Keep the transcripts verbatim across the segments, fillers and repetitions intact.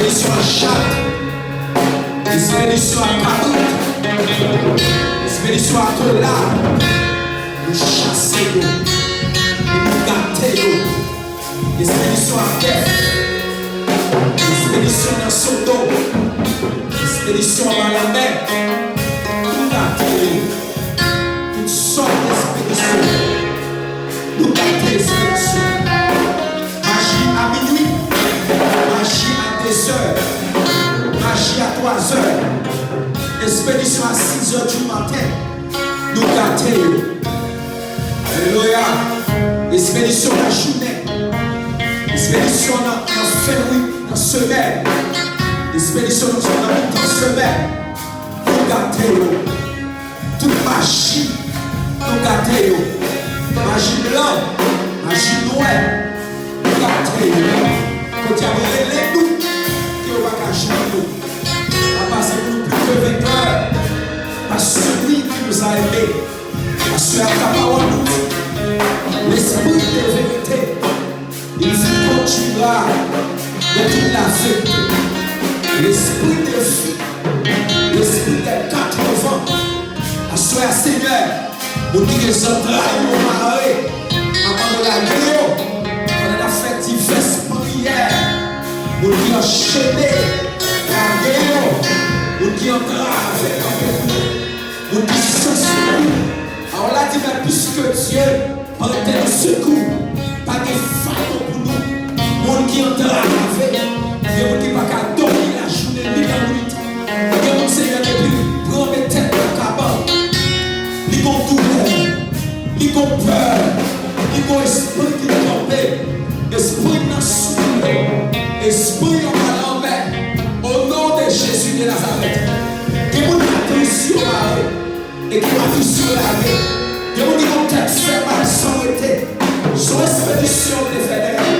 Espedisyon a chat, espedisyon a kabrit, espedisyon a kola, nou chase yo, nou gate yo. Espedisyon a bèf, espedisyon nan sodo, espedisyon anba lanmè, nou gate yo. Tout sòt espedisyon. Nou gate espedisyon. Maji a minui, maji a dezè, maji a twazè, espedisyon a sizè di maten. Nou gate yo. Alelouya. Espedisyon nan jounen. Espedisyon nan, nan fen wi, nan semèn. Espedisyon nan, nan mitan semèn. Nou gate yo. Tout maji, nou gate yo. Maji blan, maji nwè, nou gate yo. Kote y ap rele nou, ke yo pa ka jwenn nou. A pase pou nou plis ke venkè, paske li ki nou a eme. Paske ata pawòl nou di, l'esprit de vérité, il vous conduira dans toute la vérité. L'esprit de vie, l'esprit des quatre vents. Aswè a, Senyè, moun ki gen zantray yo mare, abandone yo, pandan n ap fè divès priyè, moun ki anchene, lage yo, moun ki antrave kanpe pou yo. Moun ki san sekou. Pawòl la di, men puiske Dye prete nou sekou, pa gen faton pou nou. Moun ki antrave, gen moun ki pa ka dòmi lajounen ni lannwit. Gen moun, Senyè, depi l pran men tèt nan kabann, li gon doulè, li gon pè, li gon espri ki kanpe, espri nan soumè, espri anba lanmè, au nom de Jésus de Nazareth. Gen moun matris yo mare, e ki matris yo lage. Gen moun ki gon tèt fè mal san rete. Se yon espedisyon w te fè dèyè.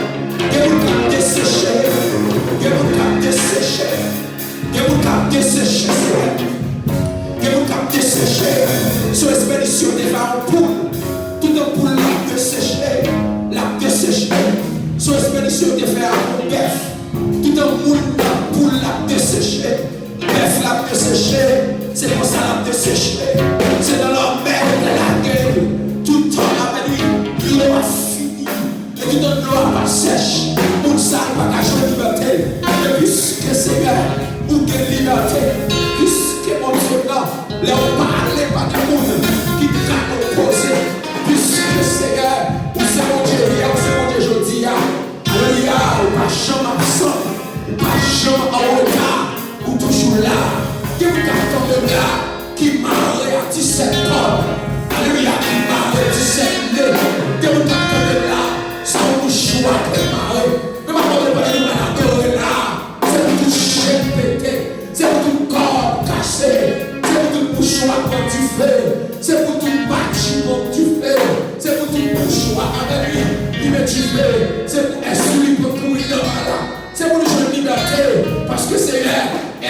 Gen moun k ap deseche. Gen moun k ap deseche. Gen moun k ap deseche, Senyè. Gen moun k ap deseche. Se yon espedisyon w te fè a yon poul. Toutan poul la ap deseche, l ap deseche. Se yon espedisyon w te fè a yon bèf. Toutan moun nan poul la ap deseche, bèf la ap deseche, se konsa l ap deseche. Se nan lanmè yo te lage l. Toutan, amèn wi, dlo a fini. E toutan dlo a pa sèch, moun sa a pa ka jwenn libète. Men piske, Senyè, ou gen libète, piske Bondye m nan, lè w pale pa gen moun ki ka opoze, piske, Senyè, ou se Bondye yè, ou se Bondye jodi a. Alelouya, ou pa janm absan, ou pa janm an reta, ou toujou la. Gen moun k ap tande m la, ki mare a disèt kòd. Alelouya, ki mare disèt ne. Gen moun k ap tande m la, se yon mouchwa ki mare. Men m ap mande pandan nou pral adore la, se pou tout chenn pete. Se pou tout kòd kase. Se pou tout mouchwa pran dife. Se pou tout patji pran dife. Se pou tout mouchwa avèk li, li met dife. Se pou èspri li pran kouri nan mal la. Se pou nou jwenn libète. Paske, Senyè,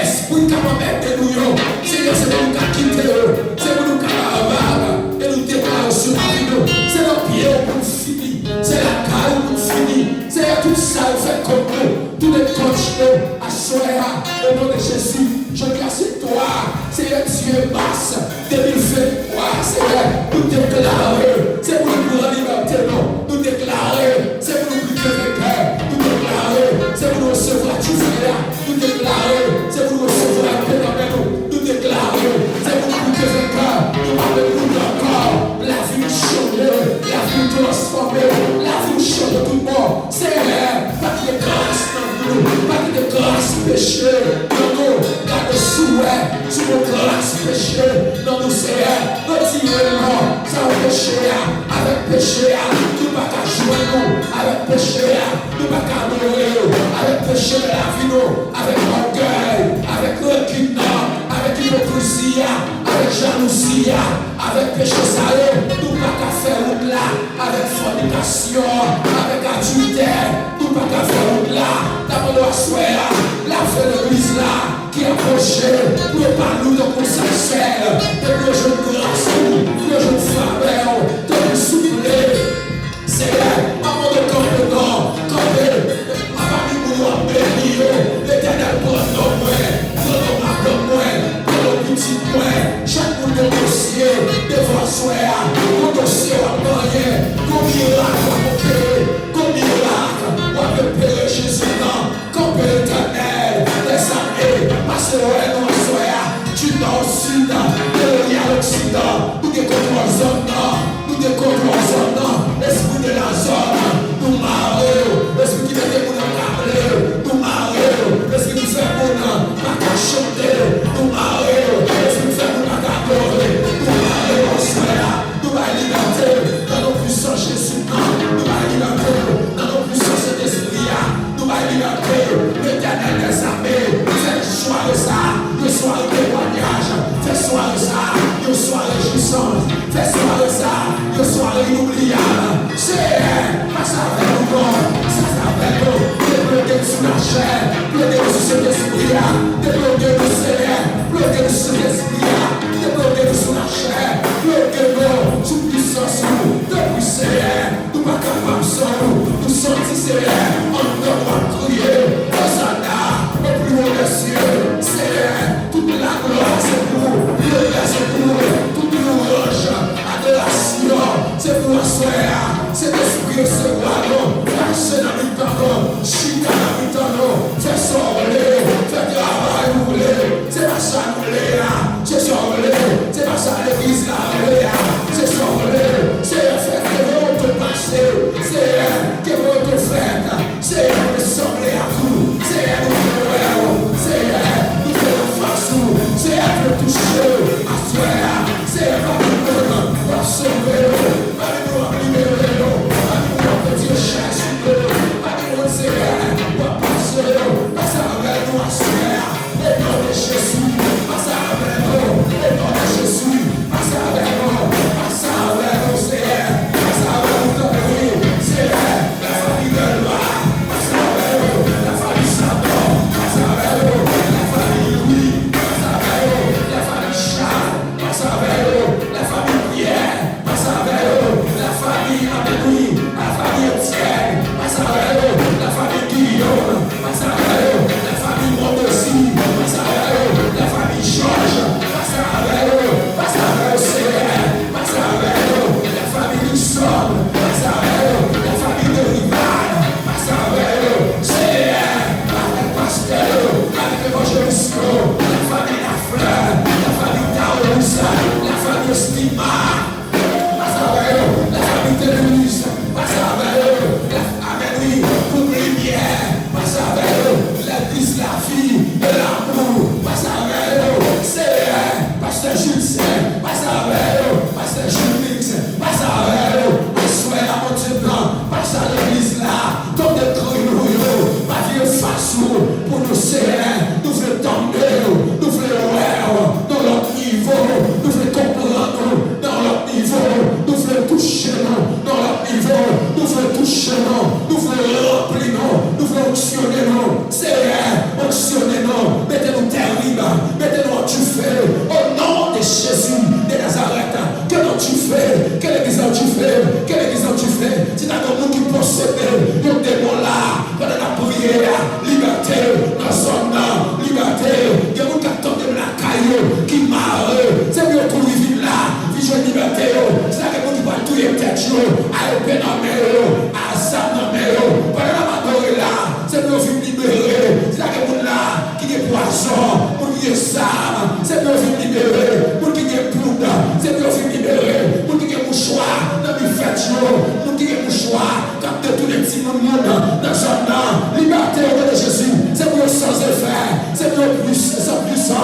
èspri k ap anmède nou yo, Senyè, se pou nou ka kite yo. Se pou nou ka ba yo vag. E nou deklare sou lavi nou, se nan pye w pou n fini. Se lakay ou pou n fini. Senyè, tout sa yo fè kont nou, tounen kont nou, aswè a, o non de Jezi, jodi a se twa, Senyè Dye, mas de mil venntwa, Senyè, nou deklare, se pou nou pran libète nou, nou deklare, se pou nou pli ke venkè, nou deklare, se pou nou resevwa difè a, nou deklare, se pou nou resevwa epe nan men nou, nou deklare, se pou nou pli ke venkè, nou pa menm mouri ankò, lavi nou chanje, lavi nou transfòme, lavi nou chanje tout bon. Senyè, pa kite gras nan vi nou, pa kite gras peche nan nou. Gade si w wè si w gen gras peche nan nou, Senyè. Retire non sa yo peche a. Avèk peche a, nou pa ka jwenn ou. Avèk peche a, nou pa ka adore ou. Avèk peche nan lavi nou, avèk ògèy, avèk rankin nan, avèk ipokrizi a, avèk jalouzi a, avèk peche sa yo, nou pa ka fè wout la. Avèk fònikasyon, avèk adiltè, nou pa ka fè wout la. N ap mande w aswè a, lave legliz la ki apwoche, pou yo pa lou tankou sasèl, e pou yo jwenn gras ou, pou yo jwenn favè w, tankou souple. Senyè, m ap mande w kanpe non, kanpe. Papa, ni moun w ap beni yo, Letènèl, Sa avè nou non, sa avè nou. Debloke nou sou lachè, bloke nou sou Sentespri a. Debloke nou, Senyè, bloke nou sou Sentespri a. Debloke nou sou lachè, bloke nou sou pwisans ou. Tanpri, Senyè, nou pa kapab san ou. Nou santi, Senyè, anndan nou ap kriye Osana o pli wo dè sye. Senyè, tout laglwa se pou ou, tout lonnè se pou ou, tout louwanj, adorasyon se pou aswè a. Sentespri, resevwa nou, pase nan mitan nou, chita nan mitan nou, fè sa w vle, fè travay ou vle. Se pa sa nou vle a, se sa w vle. Se pa sa legliz la vle a, se sa w vle. Senyè, fè ke volonte w pase. Senyè, ke volonte w fèt. Senyè, nou vle sanble ak ou. Senyè, nou vle wè w. Senyè, nou vle anfas ou. Senyè, nou vle touche w aswè a. Senyè, pa vin nou w ap sove nou. Pa vin nou w ap libere nou. Pa vin nou w ap retire chay sou nou. Pa vin nou, Senyè, w ap pase, pase avè nou aswè a. O non de Jezi, pase avè nou. O non de Jezi, pase avè nou. Pase avè nou, Senyè. Pase avè nou, tanpri, Senyè. Lafanmi Delva, pase avè nou. Lafanmi Santo, pase avè nou. Lafanmi Louis, pase avè nou. Lafanmi Charles, pase avè nou. Lafanmi Pierre, pase avè yo. Lafanmi Amélie, lafanmi Etienne, pase avè yo. Lafanmi Guillaume, pase avè yo. Lafanmi Mondosi, pase avè yo. Lafanmi Georges, pase avè yo. Pase avè yo, Senyè, pase avè yo. Lafanmi Luxon, pase avè yo. Lafanmi Derival, pase avè yo, Senyè. Avèk pastè yo, avèk evanjelis yo, lafanmi Laflè, lafanmi Taolus, lafanmi Estima, pase avè yo. Lafanmi Denise, pase avè yo. Amèn, wi. Gwoup Limyè, pase avè yo. Legliz Lavi e Lanmou, pase avè yo. Senyè, pastè Julien, pase avè yo. Pastè Julix, pase avè yo. Aswè a, Bondye blan, pase a legliz la. Tande kri nou yo, pa vire fas ou pou nou, Senyè. Nou vle tande w, nou vle wè w nan lòt nivo, nou vle konprann ou nan lòt nivo, nou vle touche nou nan lòt nivo, nou vle touche nou, nou vle ranpli nou, nou vle onksyone nou, Senyè, onksyone nou, mete nou terib, mete nou an dife, o non de Jezi de Nazarèt. Ke nou dife, ke legliz la dife, ke legliz la dife. Si ta gen moun ki posede yon demon la, pandan n ap priye a, libète nan zòn nan, libète. Gen moun k ap tande m lakay yo, ki mare, se pou yo kouri vin la, vin jwenn libète yo. Si ta gen moun ki pral touye tèt yo, a epe nan men yo, a zam nan men yo, pandan n ap adore la, se pou yo vin libere. Si ta gen moun la, ki gen pwazon, moun ki gen zam, se pou yo vin libere. Moun ki gen poud, se pou yo vin libere. Moun ki gen mouchwa nan bifèt yo, moun ki gen mouchwa k ap detounen timoun moun nan zòn nan, libète o non de Jezi. Se pou yo san zefè, se pou yo pwis-, san pwisans.